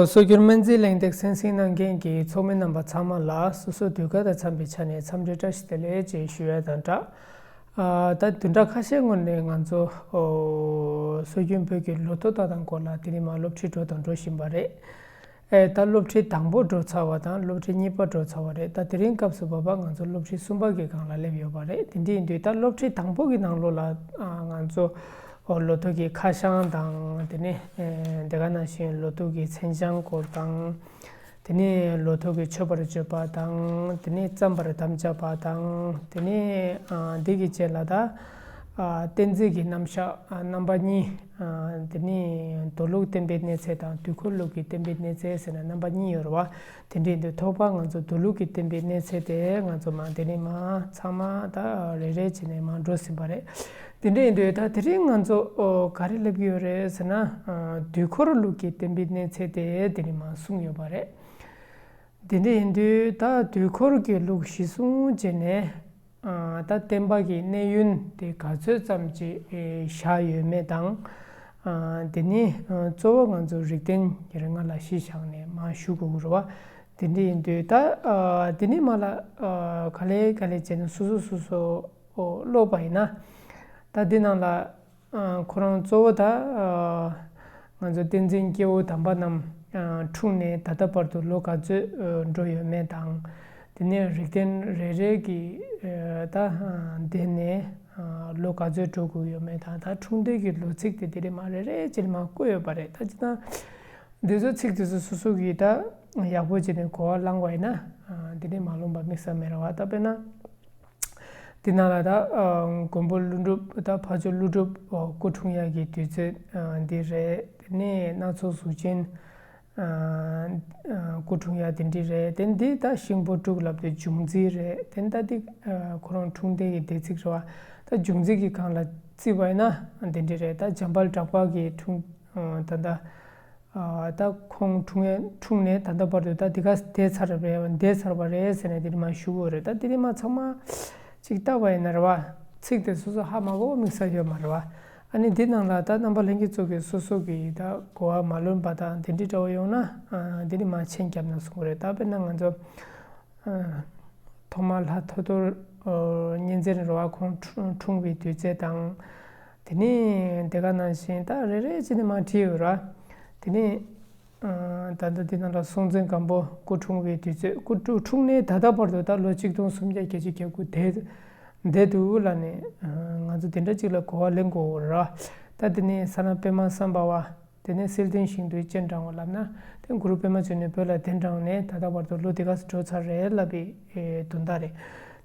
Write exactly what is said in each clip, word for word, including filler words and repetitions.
སྲོལ་རྒྱུན་སྨན་རྩིས་གླེང་སྟེགས་གསན་གཟིགས་གནང་མཁན་གྱི་ཚོགས་མི་རྣམ་པ་ཚང་མ་ལ་སོ་སོའི་དུས་བཀག་དང་འཚམས་པའི་ཆ་ནས་འཚམས་འདྲི་བཀྲ་ཤིས་བདེ་ལེགས་ཅེས་ཞུ་ཡ་དང་སྦྲགས། ཨ། ད་བདུན་ཕྲག་ཁ་ཤས་སྔོན་ནས་ང་ཚོ་ཨོ་སྲོལ་རྒྱུན་བོད་ཀྱི་ལོ་ཐོ་ལྟ་སྟངས་སྐོར་ལ་དེ་རིང་མ་སློབ་ཁྲིད་འགྲོ་དང་འགྲོ་བཞིན་པ་རེད། ཨེ། ད་སློབ་ཁྲིད་དང་པོ་འགྲོ་ཚར་བ་དང་སློབ་ཁྲིད་གཉིས་པ་འགྲོ་ཚར་བ་རེད། ད་དེ་རིང་སྐབས་སུ་བབ་པ་ང་ཚོ་སློབ་ཁྲིད་གསུམ་པ་གི་སྒང་ལ་སླེབས་ཡོད་པ་རེད། དེ་འདྲ་ཡིན་དུས་ད་སློབ་ཁྲིད་དང་པོ་གི་ནང་ལོགས་ལ་ཨ་ང་ཚོ་ཨོ་ལོ་ཐོ་གི་ཁ་བྱང་དང་དེ་ནས་ཨེ་དེ་ག་ནང་བཞིན་ལོ་ཐོ་གི་མཚན་བྱང་སྐོར་དང་། དེ་ནས་ལོ་ཐོ་གི་མཆོད་པར་བརྗོད་པ་དང་། དེ་ནས་བརྩམ་པར་དམ་བཅའ་བ་དང་། དེ་ནས་ཨ་འདི་གི་རྗེས་ལ་ད་ཨ་བསྟན་འཛིན་གྱི་རྣམ་གཞག་ཨ་རྣམ་པ་གཉིས། ཨ་དེ་ནས་མདོ་ལུགས་བསྟན་པའི་གནས་ཚད་དང་དུས་འཁོར་ལུགས་ཀྱི་བསྟན་པའི་གནས་ཚད་ཟེར་ན་རྣམ་པ་གཉིས་ཡོད་རེད་བ། དེ་འདྲ་ཡིན་དུས་ཐོག་མར་ང་ཚོ་མདོ་ལུགས་ཀྱི་བསྟན་པའི་གནས་ཚད་དེ་ང་ཚོ་མ་དེ་ནས་མ་ཚང་མ་ད་རེ་རེ་བྱས་ནས་མ་འགྲོ་ཟིན་པ་རེད། དེ་འདྲ་ཡིན་དུས་ད་དེ་རིང་ང་ཚོ་ཨོ་ག་རེ་སླེབས་ཀྱི་ཡོད་རེད་ཟེར་ན། ཨ་དུས་འཁོར་ལུགས་ཀྱི་བསྟན་པའི་གནས་ཚད་དེ་དེ་རིང་མ་གསུངས་ཡོད་པ་རེད། དེ་འདྲ་ཡིན་དུས་ད་དུས་འཁོར་གྱི་ལུགས་གཞི་བཟུང་བྱས་ནས་ཨ་ད་བསྟན་པ་གི་གནས་ཡུན་དེ་ག་ཚོད་ཙམ་ཅིག་ཨེ་བཞག་ཡོད་མེད་དང་། ཨ་དེ་ནི་ཨ་གཙོ་བོ་ང་ཚོ་རིགས་ལྡན་རིགས་ལྔ་ལ་གཞི་བཞག་ནས་མར་ཞུ་དགོས་ཀྱི་རེད་བ། དེ་འདྲ་ཡིན་དུས་ད་ཨ་དེ་ནི་མར་ལ་ཨ་ག་ལེ་ག་ལེ་བྱས་ནས་སོ་སོ་སོ་སོ་ཨོ་ཀློག་པ་ཡིན་ན། ད་འདི་ནང་ལ་ཨ་ཁོ་རང་གཙོ་བོ་ད་ཨ་ང་ཚོ་བསྟན་འཛིན་སྐྱེས་བུ་དམ་པ་རྣམས་ཨ་འཁྲུངས་ནས་ད་ལྟ་བར་དུ་ལོ་ག་ཚོད་ཨ་འགྲོ་ཡོད་མེད་དང་། དེ་ནས་རིགས་ལྡན་རེ་རེ་གི་ཨ་ད་ཨ་འདས་ནས་ཨ་ལོ་ག་ཚོད་འགྲོ་དགོས་ཡོད་མེད་དང་། ད་འཁྲུངས་འདས་ཀྱི་ལོ་ཚིགས་དེ་དེ་རེ་མ་རེ་རེ་བྱས་ནས་མར་བཀོད་ཡོད་པ་རེད། ད་ཅི་ད་འདི་ཚོ་ཚིག་དེ་ཚོ་སོ་སོ་གིས་ད་ཡག་པོ་བྱས་ནས་གོ་བ་བླངས་པ་ཡིན་ན་ཨ་དེ་ནས་མ་ལོན་པ་དམིགས་བསལ་མེད་རེད་བ། ད་དཔེར་ན། དེ་ནང་ལ་ད་ཨ་མགོན་པོ་ཀླུ་སྒྲུབ་ད་ཕ་ཇོ་ཀླུ་སྒྲུབ་ཨ་སྐུ་འཁྲུངས་ཡག་གི་དུས་ཚོད་ཨ་འདི་རེད། དེ་ནས་སྣ་ཚོགས་གཟུགས་ཅན་ཨ་ཨ་སྐུ་འཁྲུངས་ཡག་དེ་འདྲ་རེད། དེ་འདི་ད་ཤིང་ཕོ་བྲུག་ལབ་དུས་འབྱུང་རྩིས་རེད། དེ་ད་འདི་ཨ་ཁོ་རང་འཁྲུངས་འདས་ཀྱི་འདས་ཚིག་རེད་བ། ད་འབྱུང་རྩིས་ཀྱི་སྒང་ལ་བརྩིས་པ་ཡིན་ན་དེ་འདྲ་རེད། ད་འཇམ་དཔལ་གྲགས་པ་གི་འཁྲུངས་ཨ་ད་ད། ཨ་ད་ཁོང་འཁྲུངས་ཡས་འཁྲུངས་ནས་ད་ལྟ་བར་དུ་ད་འདི་ག་འདས་ཚར་བ་རེད། འདས་ཚར་བ་རེད་ཟེར་ནས་དེ་རིང་མ་ཞུ་དགོས་རེད། ད་དེ་རིང་མ་ཚང་མ་ཅིག་བལྟས་པ་ཡིན་ན་རེད་བ། ཚིག་དེ་སོ་སོ་ཧ་མ་གོ་དམིགས་བསལ་ཡོད་མ་རེད་བ། ཨ་ནི་འདི་ནང་ལ་ད་རྣམ་པ་ལྷན་རྒྱས་ཚོ་གིས་སོ་སོ་གི་ད་གོ་བ་མ་ལོན་པ་དང་དེ་འདྲའི་འདྲ་བོ་ཡོང་ན་ཨ་དེ་རིང་མ་མཆན་བརྒྱབ་ན་གསུང་གི་རེད། ད་དཔེར་ན་ང་ཚོ། ཐོག་མར་ལྷ་ཐོ་ཐོ་གཉན་བཙན་རེད་བ། ཁོང་འཁྲུངས་འཁྲུངས་པའི་དུས་ཚོད་དང་། དེ་ནས་དེ་ག་ནང་བཞིན་ད་རེ་རེ་བྱས་ནས་མར་བྲིས་ཡོད་ར། དེ་ནས་ད་ལྟ་འདི་ནང་ལ་སྲོང་བཙན་སྒམ་པོ་སྐུ་འཁྲུངས་པའི་དུས་ཚོད། སྐུ་འཁྲུངས་ནས་ད་ལྟ་བར་དུ་ད་ལོ་ཆིག་སྟོང་སུམ་བརྒྱ་བརྒྱད་ཅུ་གྱ་དགུ་འདས་འདས་འདུག་ལབ་ནས་ང་ཚོ་དེ་འདྲ་ཅིག་ལ་གོ་བ་ལེན་དགོས་ར། ད་དེ་ནས་ས་ན་པདྨ་སམ་བྷ་བ། དེ་ནས་གསེར་ལྡན་ཞིང་དུ་སྤྱན་དྲངས་པ་ལབ་ན། དེ་གུ་རུ་པདྨ་འབྱུང་གནས་བོད་ལ་གདན་དྲངས་ནས་ད་ལྟ་བར་དུ་ལོ་འདི་ག་ཙམ་འགྲོ་ཚར་རེད་ལབ་པའི་དོན་དག་རེད།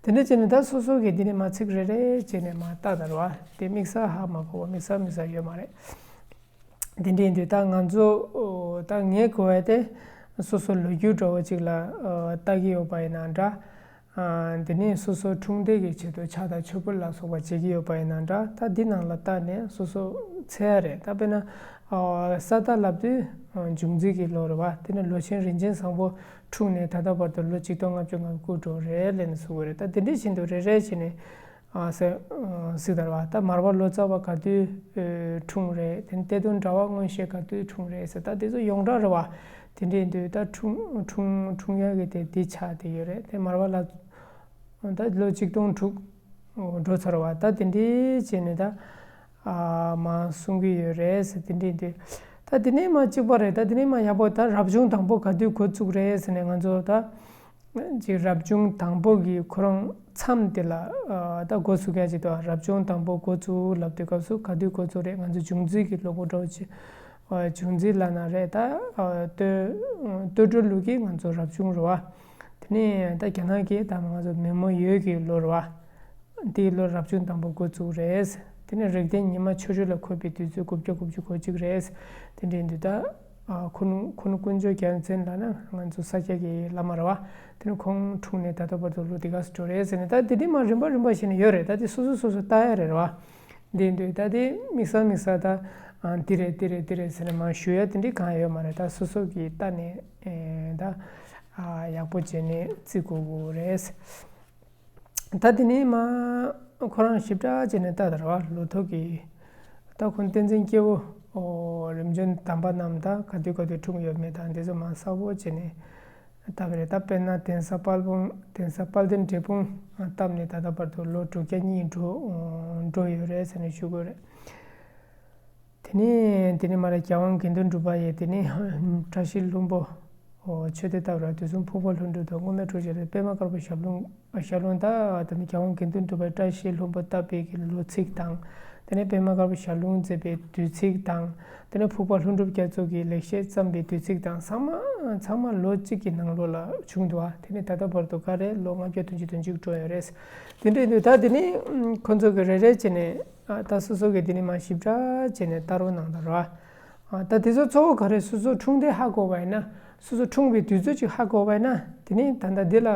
དེ་འདྲ་བྱས་ནས་ད་སོ་སོ་གིས་འདི་ནས་མ་ཚིག་རེ་རེ་བྱས་ནས་མ་བལྟས་ད་རེད་བ། དེ་དམིགས་བསལ་ཧ་མ་གོ་བ་དམིགས་བསལ་དམིགས་བསལ་ཡོད་མ་རེད། དེ་འདྲ་ཡིན་དུས་ད་ང་ཚོ་ད་ངས་གོ་བ་དེ་སོ་སོ་ལོ་རྒྱུས་འདྲ་བོ་ཅིག་ལ་ལྟ་གི་ཡོད་པ་ཡིན་ན་འདྲ། ཨ་འདི་ནས་སོ་སོ་འཁྲུངས་འདས་ཀྱི་ཆེད་དུ་ཕྱག་དང་མཆོད་འབུལ་ལ་སོགས་པ་བྱེད་ཀྱི་ཡོད་པ་ཡིན་ན་འདྲ། ད་འདི་ནང་ལ་བལྟས་ནས་སོ་སོ་འཚོལ་ཡ་རེད། ད་དཔེར་ན་ཨ་ས་རྟ་ལབ་དུས་ཨ་འབྱུང་རྩིས་ཀྱི་ལོ་རེད་བ། དེ་ནས་ལོ་ཆེན་རིན་ཆེན་བཟང་པོ་འཁྲུངས་ནས་ད་ལྟ་བར་དུ་ལོ་ཆིག་སྟོང་ལྔ་བཅུ་ང་དགུ་འགྲོ་རེད་ལབ་ནས་གསུང་གི་རེད། ད་དེ་འདྲ་བཞིན་དུ་རེ་རེ་བྱས་ནས་ཨ་ཟེར་ཨ་གཟིགས་དང་རེད་བ། ད་མར་པ་ལོ་ཙཱ་བ་ག་དུས་ཨ་འཁྲུངས་རེད། དེ་ནས་གཏེར་སྟོན་གྲྭ་པ་མངོན་ཤེས་ག་དུས་འཁྲུངས་རེད་ཟེར། ད་དེ་ཚོ་ཡོངས་གྲགས་རེད་བ། དེ་འདྲ་ཡིན་དུས་ད་འཁྲུངས་འཁྲུངས་འཁྲུངས་ཡག་གི་དེ་འདི་ཆགས་བསྡད་ཡོད་རེད། དེ་མར་པ་ལ་ད་ལོ་ཆིག་སྟོང་དྲུག་འགྲོ་ཚར་བ། ད་དེ་འདྲ་བྱས་ནས་ད་ཨ་མར་གསུང་གི་ཡོད་རེད་ཟེར། དེ་འདྲ་ཡིན་དུས་ད་དེ་ནས་མར་གཅིག་པ་རེད། ད་དེ་ནས་མར་ཡག་པོ་ད་རབ་བྱུང་དང་པོ་ག་དུས་འགོ་བཙུགས་རེད་ཟེར་ནས་ང་ཚོ་ད་ཅིག་རབ་བྱུང་དང་པོ་གི་ཁོ་རང་མཚམས་དེ་ལ་ཨ་ད་འགོ་ཚུགས་ཡག་ཅིག་འདུག་རབ་བྱུང་དང་པོ་འགོ་བཙུགས་ལབ་དུས་སྐབས་སུ་ག་དུས་འགོ་བཙུགས་རེད། ང་ཚོ་འབྱུང་རྩིས་ཀྱི་ལོ་འགོ་འདྲ་བོ་ཅིག་འབྱུང་རྩིས་ལབ་ན་རེད། ད་སྟོད་སྟོད་འགྲོ་ལུགས་ཀྱི་ང་ཚོ་རབ་བྱུང་རེད་བ། དེ་ནས་ད་རྒྱ་ནག་གི་ད་ང་ཚོ་མེ་མོ་ཡོས་ཀྱི་ལོ་རེད་བ། འདིའི་ལོ་རབ་བྱུང་དང་པོ་འགོ་བཙུགས་རེད། དེ་ནས་རིགས་ལྡན་ཉི་མ་ཆོ་འཕྲུལ་ལ་འཁོད་པའི་དུས་ཚོད་དགུ་བརྒྱ་དགུ་བཅུ་གོ་གཅིག་རེད། དེ་འདྲ་ཡིན་དུས་ད་ཁུ་ནུ་ཁུ་ནུ་དཀོན་མཆོག་རྒྱལ་མཚན་ལབ་ན་ང་ཚོ་ས་སྐྱ་གི་བླ་མ་རེད་བ། དེ་ནས་ཁོང་འཁྲུངས་ནས་ད་ལྟ་བར་དུ་ལོ་འདི་ག་ཙམ་འགྲོ་རེད་ཟེར་ནས་ད་དེ་འདྲ་མར་རིམ་པ་རིམ་པ་བྱས་ནས་ཡོད་རེད། ད་དེ་སོ་སོ་སོ་སོ་ལྟ་ཡ་རེད་བ། འདི་འདུག་ད་དེ་དམིགས་བསལ་དམིགས་བསལ་ད་ཨ་འདི་རེད་འདི་རེད་འདི་རེད་ཟེར་ནས་མར་ཞུ་ཡ་དེ་འདྲ་གང་ཡོད་མ་རེད། ད་སོ་སོ་གིས་ལྟ་ནས་ཨེ་ད་ཨ་ཡག་པོ་བྱས་ནས་བརྩི་དགོས་ཀྱི་རེད། ད་དེ་ནས་མར་ཁོ་རང་ཞིབ་ཕྲ་བྱས་ནས་ལྟ་དང་རེད་བ། ལོ་ཐོ་གི་ད་ཁོང་བསྟན་འཛིན་སྐྱེས་བུ་ ཨོ་རིམ་བྱོན་དམ་པ་རྣམས་དང་ག་དུས་ག་དུས་འཁྲུངས་ཡོད་མེད་དང་འདི་ཚོ་མ་གསལ་པོ་བྱས་ནས་བཏབ་པ་རེད། ད་དཔེར་ན་གདན་ས་དཔལ་སྤུངས་གདན་ས་དཔལ་ལྡན་འབྲས་སྤུངས་བཏབ་ནས་ད་ལྟ་བར་དུ་ལོ་དྲུག་བརྒྱ་གཉིས་འགྲོ་འགྲོ་ཡོད་རེད་ཟེར་ནས་ཞུ་དགོས་རེད། དེ་ནས་དེ་ནས་མར་རྒྱལ་དབང་དགེ་འདུན་གྲུབ་པ་ཡིས་དེ་ནས་བཀྲ་ཤིས་ལྷུན་པོ་ཨོ་མཆོད་རྟེན་བཏབ་ར། དུས་གསུམ་ཕུར་པ་ལྷུན་གྲུབ་དང་། སྔོན་མེད་འཕྲོག་བྱེད་ལ་པདྨ་དཀར་པོ་ཞབས་ལུང་ཞབས་ལུང་དང་། དེ་ནས་རྒྱལ་དབང་དགེ་འདུན་གྲུབ་པའི་བཀྲ་ཤིས་ལྷུན་པོ་བཏབ་པའི་གི་ལོ་ཚིགས་དང་། དེ་ནས་པདྨ་དཀར་པོ་ཞབས་ལུང་མཛད་པའི་དུས་ཚིགས་དང་། དེ་ནས་ཕུར་པ་ལྷུན་གྲུབ་རྒྱ་མཚོ་གིས་ལེགས་བཤད་བརྩམས་པའི་དུས་ཚིགས་དང་། ཚང་མ་ཚང་མ་ལོ་གཅིག་གི་ནང་ལོགས་ལ་བྱུང་འདུག་བ། དེ་ནས་ད་ལྟ་བར་དུ་ག་རེ་ལོ་ལྔ་བརྒྱ་བདུན་ཅུ་དོན་གཅིག་འགྲོ་ཡོད་རེད། དེ་འདྲ་ཡིན་དུས་ད་དེ་ནས་ཁོ་ཚོ་གི་རེ་རེ་བྱས་ནས་ད་སོ་སོ་གི་དེ་ནས་མ་ཞིབ་ཕྲ་བྱས་ནས་ལྟ་རོགས་གནང་དང་ར། ད་དེ་ཚོ་གཙོ་བོ་ག་རེ། སོ་སོ་འཁྲུངས་དེ་ཧ་གོ་བ་ཡིན་ན། སོ་སོ་འཁྲུངས་པའི་དུས་ཚོད་ཅིག་ཧ་གོ་བ་ཡིན་ན། དེ་ནས་ད་ལྟ་འདི་ལ་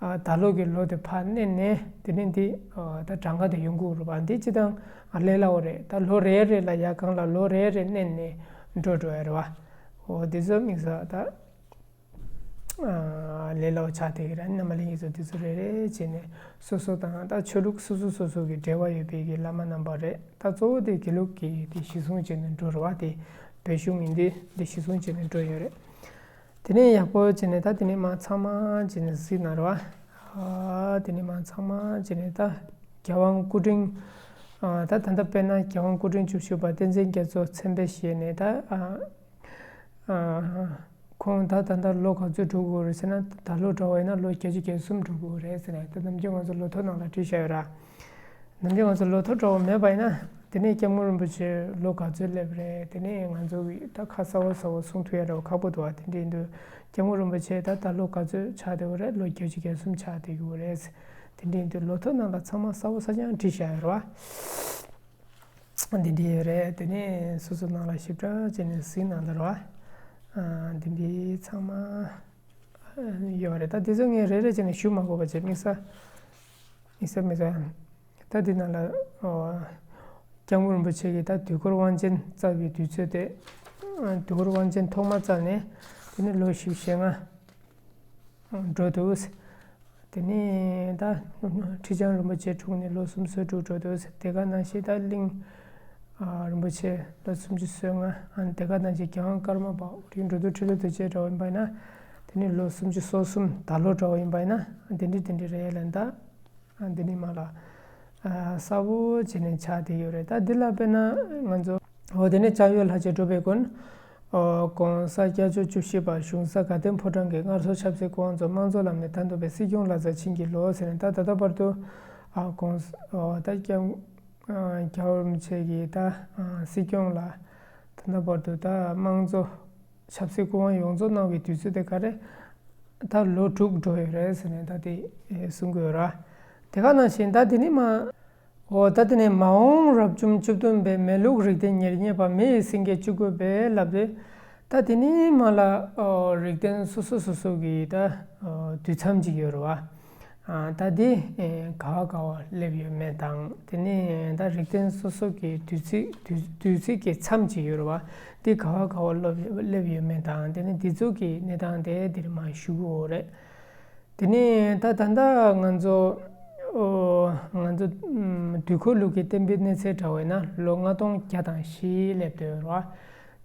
ད་ལོ་གི་ལོ་དེ་ཕར་བསྣན་ནས་དེ་ནས་འདི་ད་གྲངས་ཀ་དེ་ཡོང་གི་རེད་བ། འདི་སྤྱིར་བཏང་ལས་སླ་བོ་རེད། ད་ལོ་རེ་རེ་ལ་ཡ་གང་ལ་ལོ་རེ་རེ་བསྣན་ནས་འགྲོ་འགྲོ་ཡ་རེད་བ། འོ་འདི་ཚོ་དམིགས་བསལ་ད། ལས་སླ་བོ་ཆགས་བསྡད་ཀྱི་རེད། རྣམ་པ་ལྷན་རྒྱས་ཚོ་དེ་ཚོ་རེ་རེ་བྱས་ནས་སོ་སོ་དང་ད་ཆོས་ལུགས་སོ་སོ་སོ་སོ་གི་འབྲེལ་བ་ཡོད་པའི་གི་བླ་མ་རྣམ་པ་རེད། ད་གཙོ་བོ་དེ་དགེ་ལུགས་ཀྱི་དེ་གཞི་བཟུང་བྱས་ནས་འགྲོ་རེད་བ། དེ་བོད་གཞུང་ཡིན་དུས་དེ་གཞི་བཟུང་བྱས་ནས་འགྲོ་ཡོད་རེད། དེ་ནས་ཡག་པོ་བྱས་ནས་ད་དེ་ནས་མ་ཚང་མ་བྱས་ནས་གཟིགས་གནང་རེད་བ། དེ་ནས་མ་ཚང་མ་བྱས་ནས་ད་རྒྱལ་དབང་སྐུ་ཕྲེང་ད་ད་ལྟ་དཔེར་ན་རྒྱལ་དབང་སྐུ་ཕྲེང་བཅུ་བཞི་པ་བསྟན་འཛིན་རྒྱ་མཚོ་མཚན་དཔེ་བཞེས་ནས་ད། ཁོང་ད་ད་ལྟ་ལོ་ག་ཚོད་འགྲོ་དགོས་རེད་ཟེར་ན། ད་ལོ་འདྲ་བ་ཡིན་ན་ལོ་བརྒྱད་ཅུ་གྱ་གསུམ་འགྲོ་དགོས་རེད་ཟེར་ནས། ད་ནམ་རྒྱུན་ང་ཚོ་ལོ་ཐོ་ནང་ལ་བྲིས་བཞག་ཡོད་ར། ནམ་རྒྱུན་ང་ཚོ་ལོ་ཐོ་འདྲ་བ་མེད་པ་ཡིན་ན། དེ་ནས་སྐྱབས་མགོན་རིན་པོ་ཆེ་ལོ་ག་ཚོད་སླེབས་རེད། དེ་ནས་ང་ཚོ་གི་ད་ཁ་གསལ་པོ་གསལ་པོ་གསུང་ཐུབ་ཡ་འདྲ་བ་ཁག་པོ་འདུག་བ། དེ་འདྲ་ཡིན་དུས་སྐྱབས་མགོན་རིན་པོ་ཆེ་ད་ད་ལོ་ག་ཚོད་ཆགས་བསྡད་ཡོད་རེད། ལོ་བརྒྱད་ཅུ་གྱ་གསུམ་ཆགས་བསྡད་ཡོད་རེད། དེ་འདྲ་ཡིན་དུས་ལོ་ཐོ་ནང་ལ་ཚང་མ་གསལ་པོ་གསལ་རྐྱང་བྲིས་བཞག་ཡོད་རེད་བ། འདི་འདྲ་ཡོད་རེད། དེ་ནས་སོ་སོ་ནང་ལ་ཞིབ་ཕྲ་བྱས་ནས་གཟིགས་གནང་དང་ར། འདི་འདྲ་ཚང་མ་ཡོད་རེད། ད་དེ་ཚོ་ངས་རེ་རེ་བྱས་ནས་ཞུ་མ་དགོས་པ་བྱས། དམིགས་བསལ་དམིགས་བསལ་མི་བསལ། ད་འདི་ནང་ལ་སྐྱབས་མགོན་རིན་པོ་ཆེ་གིས་ད་དུས་འཁོར་དབང་ཆེན་བསྩལ་བའི་དུས་ཚོད་དེ། དུས་འཁོར་དབང་ཆེན་ཐོག་མ་བསྩལ་ནས་དེ་ནས་ལོ་བཞི་བཅུ་ཞེ་ལྔ་འགྲོ་འདུག། དེ་ནས་ད་ཁྲི་བྱང་རིན་པོ་ཆེ་འཁྲུངས་ནས་ལོ་སུམ་ཅུ་སོ་དྲུག་འགྲོ་འདུག། དེ་ག་ནང་བཞིན་ད་གླིང་རིན་པོ་ཆེ་ལོ་སུམ་ཅུ་སོ་ལྔ། དེ་ག་ནང་བཞིན་རྒྱལ་དབང་ཀརྨ་པ་ཨོ་རྒྱན་འབྲུག་སྟོད་ཁྲི་ལོ་དུས་ཆེན་འདྲ་བ་ཡིན་པ་ཡིན་ན། དེ་ནས་ལོ་སུམ་ཅུ་སོ་གསུམ། ད་ལོ་འདྲ་བ་ཡིན་པ་ཡིན་ན་དེ་འདྲ་དེ་འདྲ་རེད་ལ། ད་འདི་ནས་མར་ལ་གསལ་པོ་བྱས་ནས་ཆགས་བསྡད་ཡོད་རེད། ད་འདི་ལ་དཔེར་ན་ང་ཚོ་འོ་དེ་ནས་ལྕགས་ཡོས་ལྷ་རྗེ་གྲུབ་པའི་མགོན། ཨོ་གོང་ས་སྐྱབས་མཆོག་བཅུ་བཞི་པ་གཞུང་ས་དགའ་ལྡན་ཕོ་བྲང་གི་སྔར་སྲོལ་ཆབ་སྲིད་སྐུ་དབང་མཛོད་དམངས་གཙོ་ལམ་ནས་མཐའ་འཁྱོངས་པའི་སྲིད་སྐྱོང་ལ་རྩ་ཆེན་གྱི་ལོ་ཟེར་ནས། ད་ད་ལྟ་བར་དུ་ཨ་གོང་ཨོ་ད་སྐྱབས་རྒྱལ་བ་རིན་པོ་ཆེ་གིས་ད་སྲིད་སྐྱོང་ལ་ད་ལྟ་བར་དུ་ད་དམངས་གཙོ་ཆབ་སྲིད་སྐུ་དབང་ཡོངས་རྫོགས་གནང་བའི་དུས་ཚོད་དེ་ག་རེ། ད་ལོ་དྲུག་འགྲོ་ཡོད་རེད་ཟེར་ནས་ད་དེ་གསུང་གི་ཡོད་ར། དེ་ག་ནང་བཞིན་ད་དེ་ནས་མར། འོ་ད་དེ་ནས་མ་འོངས་རབ་བྱུང་བཅུ་བདུན་པའི་མེ་ལུག་རིགས་ལྡན་ཉེར་གཉིས་པ་མི་ཡི་སེང་གེ་བཅུ་དགུ་པའི་ལབ་དུས། ད་དེ་ནས་མར་ལ་ཨོ་རིགས་ལྡན་སོ་སོ་སོ་སོ་གི་ད་ཨོ་དུས་མཚམས་ཅིག་ཡོད་རེད་བ། ཨ་ད་དེ་ཨེ་ག་བ་ག་བ་སླེབས་ཡོད་མེད་དང་། དེ་ནས་ད་རིགས་ལྡན་སོ་སོ་གི་དུས་ཚིགས་དུས་དུས་ཚིགས་ཀྱི་མཚམས་ཅིག་ཡོད་རེད་བ། དེ་ག་བ་ག་བ་སླེབས་སླེབས་ཡོད་མེད་དང་། དེ་ནས་དེ་ཚོ་གི་གནས་སྟངས་དེ་དེ་རིང་མར་ཞུ་གི་ཡོད་རེད། དེ་ནས་ད་ད་ལྟ་ང་ཚོ་ཨོ་ང་ཚོ་ཨམ་དུས་འཁོར་ལུགས་ཀྱི་བསྟན་པའི་གནས་ཚད་འདྲ་བས་ན་ལོ་ལྔ་སྟོང་བརྒྱ་དང་བཞི་སླེབས་བསྡད་ཡོད་རེད་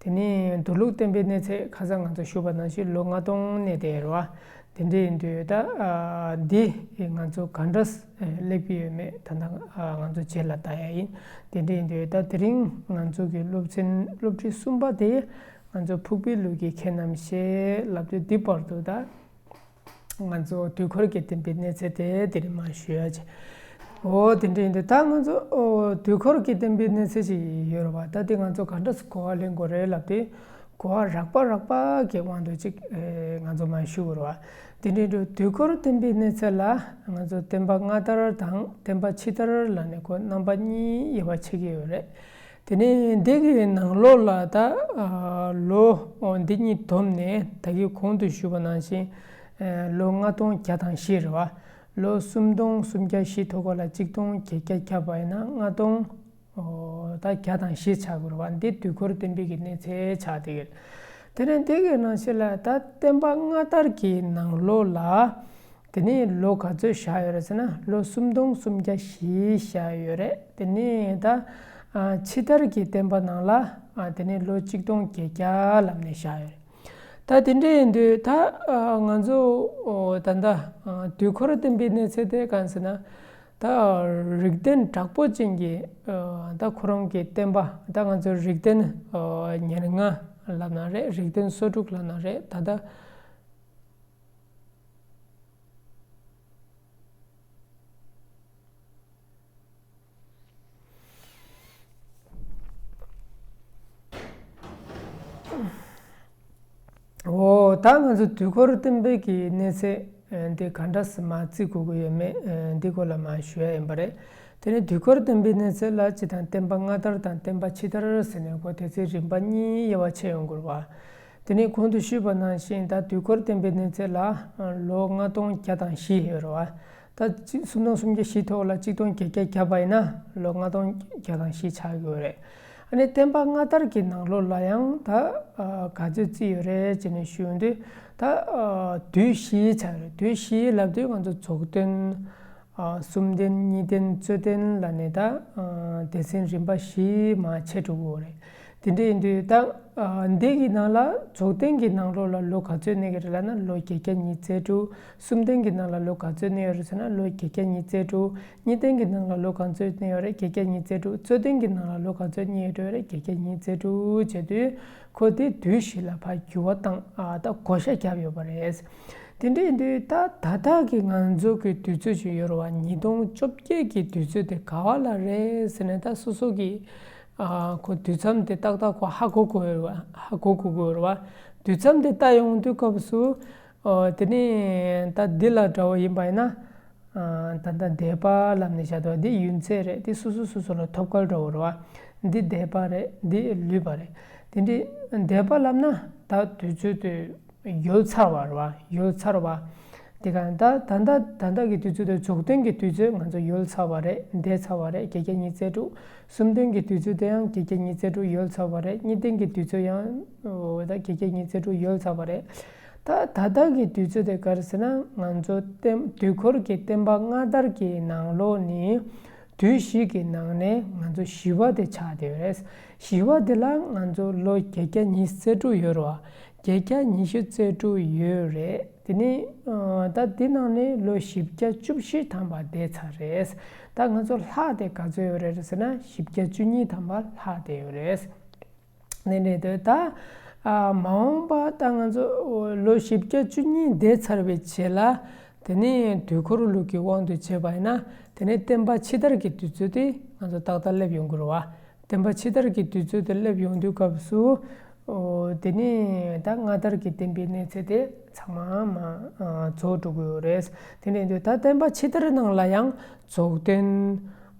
བ། དེ་ནས་མདོ་ལུགས་བསྟན་པའི་གནས་ཚད་ཁ་སང་ང་ཚོ་ཞུས་པ་ནང་བཞིན་ལོ་ལྔ་སྟོང་གནས་བསྡད་ཡོད་རེད་བ། དེ་འདྲ་ཡིན་དུས་ད་ཨ་འདི་ང་ཚོ་ག་འདྲ་སླེབས་ཀྱི་ཡོད་མེད་ད་ལྟ་ཨ་ང་ཚོ་རྗེས་ལ་ལྟ་ཡ་ཡིན། དེ་འདྲ་ཡིན་དུས་ད་དེ་རིང་ང་ཚོ་གི་སློབ་ཚན་སློབ་ཁྲིད་གསུམ་པ་དེ་ང་ཚོ་ཕུག་པའི་ལུགས་ཀྱི་ཁྱད་རྣམ་བཤད་ལབ་དུས་འདི་བར་དུ་ད་ང་ཚོ་དུས་འཁོར་གྱི་བསྟན་པའི་གནས་ཚད་དེ་དེ་རིང་མར་ཞུ་ཡ་བྱས། འོ་དེ་འདྲ་ཡིན་དུས་ད་ང་ཚོ་ཨོ་དུས་འཁོར་གྱི་བསྟན་པའི་གནས་ཚད་ཅིག་ཡོད་རེད་བ། ད་དེ་ང་ཚོ་ག་འདྲ་སེ་གོ་བ་ལེན་དགོས་རེད་ལབ་དུས། གོ་བ་རགས་པ་རགས་པ་གི་དབང་དུ་ཅིག་ཨེ་ང་ཚོ་མར་ཞུ་དགོས་རེད་བ། དེ་འདྲའི་འདུག། དུས་འཁོར་བསྟན་པའི་གནས་ཚད་ལ་ང་ཚོ་བསྟན་པ་སྔ་དར་དང་བསྟན་པ་ཕྱི་དར་ལབ་ནས་ཁོ་རྣམ་པ་གཉིས་དབྱེ་བ་ཕྱེ་གི་ཡོད་རེད། དེ་ནས་འདི་གི་ནང་ལོགས་ལ་ད་ཨ་ལོ་འོ་འདི་གཉིས་བསྡོམས་ནས་ད་གིན་གོང་དུ་ཞུས་པ་ནང་བཞིན་ཨེ་ལོ་ལྔ་སྟོང་བརྒྱ་དང་བཞི་རེད་བ། ལོ་སུམ་སྟོང་སུམ་བརྒྱ་བཞི་ཐོག་ཁ་ལ་གཅིག་སྟོང་བརྒྱད་བརྒྱ་བརྒྱབ་པ་ཡིན་ན་ལྔ་སྟོང་ཨོ་ད་བརྒྱ་དང་བཞི་ཆགས་དགོས་རེད་བ། འདི་དུས་འཁོར་བསྟན་པའི་གི་གནས་ཚད་ཆགས་བསྡད་ཀྱི་རེད། དེ་ནས་འདི་གི་ནང་བཞིན་ལ་ད་བསྟན་པ་སྔ་དར་གྱི་ནང་ལོགས་ལ་དེ་ནས་ལོ་ག་ཚོད་བཞག་ཡོད་རེད་ཟེར་ན་ལོ་སུམ་སྟོང་སུམ་བརྒྱ་བཞི་བཞག་ཡོད་རེད། དེ་ནས་ད་ཨ་ཕྱི་དར་གྱི་བསྟན་པ་ནང་ལ་ ཨ་དེ་ནས་ལོ་གཅིག་སྟོང་བརྒྱད་བརྒྱ་ལབ་ནས་བཞག་ཡོད་རེད། ད་དེ་འདྲ་ཡིན་དུས་ད་ཨ་ང་ཚོ་ཨོ་ད་ལྟ་ཨ་དུས་འཁོར་བསྟན་པའི་གནས་ཚད་དེ་གང་ཟེར་ན། ད་རིགས་ལྡན་དྲག་པོ་ཅན་གྱི་ཨ་ད་ཁོ་རང་གི་བསྟན་པ། ད་ང་ཚོ་རིགས་ལྡན་ཨ་ཉེར་ལྔ་ལབ་ན་རེད། རིགས་ལྡན་སོ་དྲུག་ལབ་ན་རེད། ད་ལྟ་འོ་ད་ང་ཚོ་དུས་འཁོར་བསྟན་པའི་གི་གནས་ཚད་འདི་ག་འདྲ་སེ་མར་བརྩི་དགོས་ཀྱི་ཡོད་མེད་འདི་སྐོར་ལ་མར་ཞུ་ཡ་ཡིན་པ་རེད། དེ་ནས་དུས་འཁོར་བསྟན་པའི་གནས་ཚད་ལ་སྤྱིར་བཏང་བསྟན་པ་སྔ་དར་དང་བསྟན་པ་ཕྱི་དར་ཟེར་ནས་གོ་དེ་ཚོའི་རིམ་པ་གཉིས་དབྱེ་བ་ཕྱེ་ཡོང་གི་རེད་བ། དེ་ནས་གོང་དུ་ཞུས་པ་ནང་བཞིན་ད་དུས་འཁོར་བསྟན་པའི་གནས་ཚད་ལ་ལོ་ལྔ་སྟོང་བརྒྱ་དང་བཞི་ཡོད་རེད་བ། ད་གཅིག་སུམ་སྟོང་སུམ་བརྒྱ་བཞི་ཐོག་ལ་གཅིག་སྟོང་བརྒྱད་བརྒྱ་བརྒྱབ་པ་ཡིན་ན་ལོ་ལྔ་སྟོང་བརྒྱ་དང་བཞི་ཆགས་ཀྱི་ཡོད་རེད། ཨ་ནི་བསྟན་པ་སྔ་དར་གྱི་ནང་ལོགས་ལ་ཡང་ད་ཨ་ག་ཚོད་བརྩིས་ཡོད་རེད་ཅེས་ནས་ཞུ་ཡོང་དུས། ད་ཨ་དུས་བཞི་ཆགས་ཡོད་རེད། དུས་བཞི་ལབ་དུས་ང་ཚོ་རྫོགས་ལྡན། ཨ་གསུམ་ལྡན་གཉིས་ལྡན་རྩོད་ལྡན་ལབ་ནས་ད་ཨ་སྡེ་ཚན་རིམ་པ་བཞི་མར་ཕྱེ་འགྲོ་གི་ཡོད་རེད། དེ་འདྲ་ཡིན་དུས་ད་ཨ་འདི་གི་ནང་ལ་རྫོགས་ལྡན་གྱི་ནང་ལོགས་ལ་ལོ་ག་ཚོད་གནས་ཀྱི་རེད་ལབ་ན་ལོ་བརྒྱད་བརྒྱ་ཉི་ཤུ་རྩ་དྲུག་གསུམ་ལྡན་གྱི་ནང་ལ་ལོ་ག་ཚོད་གནས་ཡོད་རེད་ཟེར་ན་ལོ་བརྒྱད་བརྒྱ་ཉི་ཤུ་རྩ་དྲུག་གཉིས་ལྡན་གྱི་ནང་ལ་ལོ་ག་ཚོད་གནས་ཡོད་རེད། བརྒྱད་བརྒྱ་ཉི་ཤུ་རྩ་དྲུག་རྩོད་ལྡན་གྱི་ནང་ལ་ལོ་ག་ཚོད་གནས་ཡོད་རེད། བརྒྱད་བརྒྱ་ཉི་ཤུ་རྩ་དྲུག་བྱས་དུས་ཁོ་དེ་དུས་བཞི་ལ་ཕར་འགྱུར་བ་བཏང་ཨ་ད་བགོ་བཤའ་བརྒྱབ་ཡོད་པ་རེད། དེ་འདྲ་ཡིན་དུས་ད་ད་ལྟ་གི་ང་ཚོ་གི་དུས་ཚོད་ཅིག་ཡོད་རེད་བ། ཉིས་སྟོང་བཅོ་བརྒྱད་ཀྱི་དུས་ཚོད་དེ་ག་བ་ལ་རེད་ཟེར་ནས་ད་སོ་སོ་གི་ཨ་ཁོ་དུས་མཚམས་དེ་ཏག་ཏག་ཁོ་ཧ་གོ་དགོས་ཡོད་རེད་བ། ཧ་གོ་དགོས་ཀྱི་ཡོད་རེད་བ། དུས་མཚམས་དེ་ལྟ་ཡོང་དུས་སྐབས་སུ་ཨོ་དེ་ནས་ད་འདི་ལ་འདྲ་བོ་ཡིན་པ་ཡིན་ན། ཨ་ད་ལྟ་འདས་པ་ལབ་ནས་བཞག་འདུག་འདི་ཡུན་ཚད་རེད། འདི་སོ་སོ་སོ་སོ་ལ་ཐོབ་སྐལ་འདྲ་བོ་རེད་བ། འདི་འདས་པ་རེད། འདི་ལུས་པ་རེད། དེ་འདྲའི་འདས་པ་ལབ་ན་ད་དུས་ཚོད་དེ་ཡོལ་ཚར་བ་རེད་བ། ཡོལ་ཚར་བ། དེ་ག་ད་ད་ལྟ་ད་ལྟ་གི་དུས་ཚོད་དེ་རྫོགས་ལྡན་གྱི་དུས་ཚོད་ང་ཚོ་ཡོལ་ཚར་བ་རེད། འདས་ཚར་བ་རེད། བརྒྱད་བརྒྱ་ཉི་ཤུ་རྩ་དྲུག་གསུམ་ལྡན་གྱི་དུས་ཚོད་དེ་ཡང་བརྒྱད་བརྒྱ་ཉི་ཤུ་རྩ་དྲུག་ཡོལ་ཚར་བ་རེད། གཉིས་ལྡན་གྱི་དུས་ཚོད་ཡང་ད་བརྒྱད་བརྒྱ་ཉི་ཤུ་རྩ་དྲུག་ཡོལ་ཚར་བ་རེད། ད་ད་ལྟ་གི་དུས་ཚོད་དེ་ག་རེ་ཟེར་ན་ང་ཚོ་བསྟན་དུས་འཁོར་གྱི་བསྟན་པ་སྔ་དར་གྱི་ནང་ལོགས་ནས་དུས་བཞི་གི་ནང་ནས་ང་ཚོ་བཞི་བ་དེ་ཆགས་བསྡད་ཡོད་རེད། བཞི་བ་དེ་ལ་ང་ཚོ་ལོ་བརྒྱད་བརྒྱ་ཉི་ཤུ་རྩ་དྲུག་ཡོད་རེད་བ། བརྒྱད་བརྒྱ་ཉི་ཤུ་རྩ་དྲུག་ཡོད་རེད། དེ་ནས་ཨ་ད་དེ་ནང་ནས་ལོ་བཞི་བརྒྱ་བཅུ་བཞི་ཐམ་པ་འདས་ཚར་རེད། ད་ང་ཚོ་ལྷག་དེ་ག་ཚོད་ཡོད་རེད་ཟེར་ན་བཞི་བརྒྱ་བཅུ་གཉིས་ཐམ་པ་ལྷག་བསྡད་ཡོད་རེད། ནས་རེད་དེ་ད་ཨ་མ་འོངས་པ་ད་ང་ཚོ་ལོ་བཞི་བརྒྱ་བཅུ་གཉིས་འདས་ཚར་བའི་རྗེས་ལ། དེ་ནས་དུས་འཁོར་ལུགས་ཀྱི་དབང་དུ་བྱས་པ་ཡིན་ན། དེ་ནས་བསྟན་པ་ཕྱི་དར་གྱི་དུས་ཚོད་དེ་ང་ཚོ་ཏག་ཏག་སླེབས་ཡོང་གི་རེད་བ། བསྟན་པ་ཕྱི་དར་གྱི་དུས་ཚོད་དེ་སླེབས་ཡོང་དུས་སྐབས་སུ། ཨོ་དེ་ནས་ད་སྔ་དར་གྱི་བསྟན་པའི་གནས་ཚད་དེ་ཚང་མ་མ་ཨ་རྫོགས་འགྲོ་གི་ཡོད་རེད། དེ་ནས་དུས་ད་བསྟན་པ་ཕྱི་དར་ནང་ལ་ཡང་རྫོགས་ལྡན།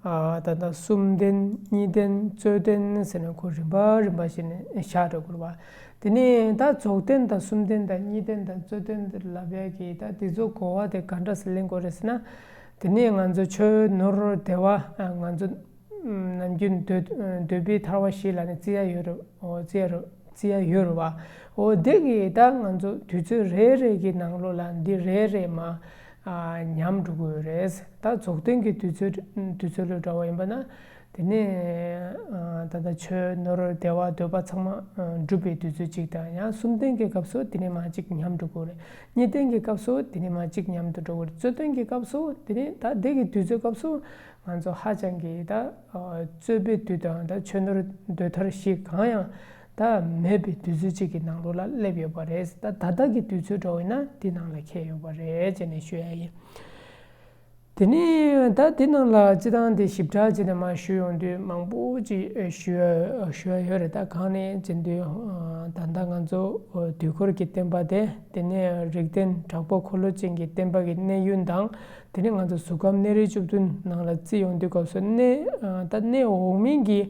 ཨ་ད་ལྟ་གསུམ་ལྡན་གཉིས་ལྡན་རྩོད་ལྡན་ཟེར་ནས་ཁོ་རིམ་པ་རིམ་པ་བྱས་ནས་བཞག་འགྲོ་དགོས་རེད་བ། དེ་ནས་ད་རྫོགས་ལྡན་དང་གསུམ་ལྡན་དང་གཉིས་ལྡན་དང་རྩོད་ལྡན་དེ་ལབ་ཡག་གི་ད་དེ་ཚོ་གོ་བ་དེ་ག་འདྲ་སེ་ལེན་དགོས་རེད་ཟེར་ན། དེ་ནས་ང་ཚོ་ཆོས་ནོར་བདེ་བ་ང་ཚོ་ནམ་རྒྱུན་འདོད་འདོད་པའི་ཐར་བ་བཞི་ལབ་ནས་བརྩི་ཡག་ཡོད་རེད། ཨོ་བརྩི་ཡག་རེད། བརྩི་ཡག་ཡོད་རེད་བ། ཨོ་དེ་གི་ད་ང་ཚོ་དུས་ཚོད་རེ་རེ་གི་ནང་ལོགས་ལ་འདི་རེ་རེ་མ་ཨ་ཉམས་འགྲོ་གི་ཡོད་རེད། ད་རྫོགས་ལྡན་གྱི་དུས་ཚོད་དུས་ཚོད་ལ་འདྲ་བ་ཡིན་པ་ན། དེ་ནས་ཨ་ད་ལྟ་ཆོས་ནོར་བདེ་བ་འདོད་པ་ཚང་མ་ཨ་འགྲུབ་པའི་དུས་ཚོད་ཅིག་དང་། ཡང་གསུམ་ལྡན་གྱི་སྐབས་སུ་དེ་ནས་མ་གཅིག་ཉམས་འགྲོ་གི་ཡོད་རེད། གཉིས་ལྡན་གྱི་སྐབས་སུ་དེ་ནས་མ་གཅིག་ཉམས་སུ་འགྲོ་གི་ཡོད་རེད། རྩོད་ལྡན་གྱི་སྐབས་སུ་དེ་ནས་ད་དེ་གི་དུས་ཚོད་སྐབས་སུ་ང་ཚོ་ཧ་ཅང་གི་ད་ཨ་རྩོད་པའི་དུས་དང་ད་ཆོས་ནོར་འདོད་ཐར་བཞི་གང་ཡང་ད་མེད་པའི་དུས་ཚོད་ཅིག་གི་ནང་ལོགས་ལ་སླེབས་ཡོད་པ་རེད། ད་ད་ལྟ་གི་དུས་ཚོད་འདྲ་བོ་ཡིན་ན་དེ་ནང་ལ་འཁེལ་ཡོད་པ་རེད་ཅེས་ནས་ཞུ་ཡ་ཡིན། དེ་ནས་ད་དེ་ནང་ལ་སྤྱི་བཏང་དེ་ཞིབ་ཕྲ་བྱས་ནས་མར་ཞུ་ཡོང་དུས་མང་པོ་ཅིག་ཞུ་ཡ་ཞུ་ཡ་ཡོད་རེད། ད་གང་ནས་བྱེད་དུས་ད་ལྟ་ང་ཚོ་དུས་འཁོར་གྱི་བསྟན་པ་དེ་དེ་ནས་རིགས་ལྡན་དྲག་པོ་འཁོར་ལོ་ཅན་གྱི་བསྟན་པ་གི་གནས་ཡུན་དང་། དེ་ནས་ང་ཚོ་གཟུགས་ཁམས་གནས་རིས་བཅུ་བདུན་ནང་ལ་བརྩི་ཡོང་དུས་སྐབས་སུ་གནས་ད་གནས་འོག་མིན་གྱི་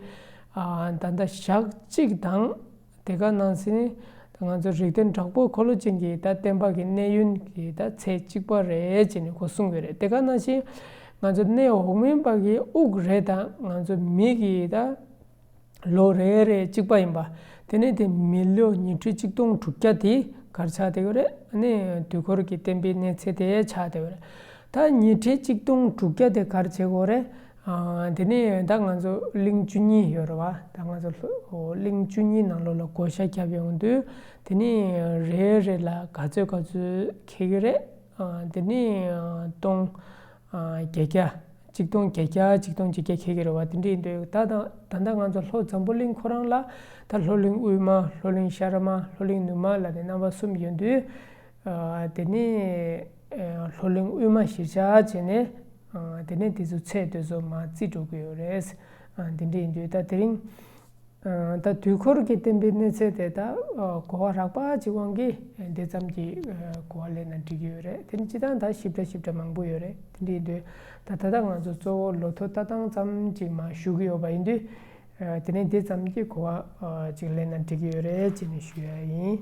ད་ལྟ་ཞག་གཅིག་དང་། དེ་ག་ནང་བཞིན་ང་ཚོ་རིགས་ལྡན་དྲག་པོ་འཁོར་ལོ་ཅན་གྱི་ད་བསྟན་པ་གི་གནས་ཡུན་གྱི་ད་ཚད་གཅིག་པ་རེད་ཅེས་ནས་ཁོ་གསུངས་ཡོད་རེད། དེ་ག་ནང་བཞིན་ང་ཚོ་གནས་འོག་མིན་པ་གི་དབུགས་རེ་དང་ང་ཚོ་མི་གི་ད་ལོ་རེ་རེ་གཅིག་པ་ཡིན་པ། དེ་ནས་དེ་མི་ལོ་ཉི་ཁྲི་གཅིག་སྟོང་དྲུག་བརྒྱ་དེ་ག་རེ་ཆགས་བསྡད་ཡོད་རེད། ཨ་ནི་དུས་འཁོར་གྱི་བསྟན་པའི་གནས་ཚད་དེ་ཆགས་བསྡད་ཡོད་རེད། ད་ཉི་ཁྲི་གཅིག་སྟོང་དྲུག་བརྒྱ་དེ་ག་རེ་བྱེད་དགོས་རེད། ཨ། དེ་ནས་ད་ང་ཚོ་གླིང་བཅུ་གཉིས་ཡོད་རེད་བ། ད་ང་ཚོ་ལྷོ་གླིང་བཅུ་གཉིས་ནང་ལོགས་ལ་བགོ་བཤའ་བརྒྱབ་ཡོང་དུས། དེ་ནས་རེ་རེ་ལ་ག་ཚོད་ག་ཚོད་འཁེལ་གྱི་རེད། ཨ། དེ་ནས་ཨ་སྟོང་ཨ་བརྒྱད་བརྒྱ། ཆིག་སྟོང་བརྒྱད་བརྒྱ། ཆིག་སྟོང་བརྒྱད་བརྒྱ་འཁེལ་གྱི་རེད་བ། དེ་འདྲ་ཡིན་དུས་ད་ད་ད་ལྟ་ང་ཚོ་ལྷོ་འཛམ་བུ་གླིང་ཁོ་རང་ལ་ད་ལྷོ་གླིང་དབུས་མ། ལྷོ་གླིང་ཤ་ར་མ། ལྷོ་གླིང་ནུབ་མ་ལབ་ནས་རྣམ་པ་གསུམ་ཡོད་དུས། ཨ། དེ་ནས་ཨ་ལྷོ་གླིང་དབུས་མ་གཞིར་བཞག་བྱས་ནས། ཨ། དེ་ནས་དེ་ཚོ་ཚད་དེ་ཚོ་མར་བརྩིས་འགྲོ་གི་ཡོད་རེད། ཨ། དེ་འདྲ་ཡིན་དུས་ད་དེ་རིང་ཨ་ད་དུས་འཁོར་གྱི་བསྟན་པའི་གནས་ཚད་དེ་ད་ཨ་གོ་བ་རགས་པ་ཅིག་དབང་གིས་དེ་ཙམ་གྱིས་ཨ་གོ་བ་ལེན་ན་འགྲིག་གི་ཡོད་རེད། དེ་ནས་སྤྱིར་བཏང་ད་ཞིབ་ཕྲ་ཞིབ་ཕྲ་མང་པོ་ཡོད་རེད། དེ་འདྲ་ཡིན་དུས་ད་ད་ལྟ་ང་ཚོ་གཙོ་བོ་ལོ་ཐོ་ལྟ་སྟངས་ཙམ་ཅིག་མར་ཞུ་གི་ཡོད་པ་ཡིན་དུས། ཨ། དེ་ནས་དེ་ཙམ་གྱིས་གོ་བ་ཨ་ཅིག་ལེན་ན་འགྲིག་གི་ཡོད་རེད་ཅེས་ནས་ཞུ་ཡ་ཡིན།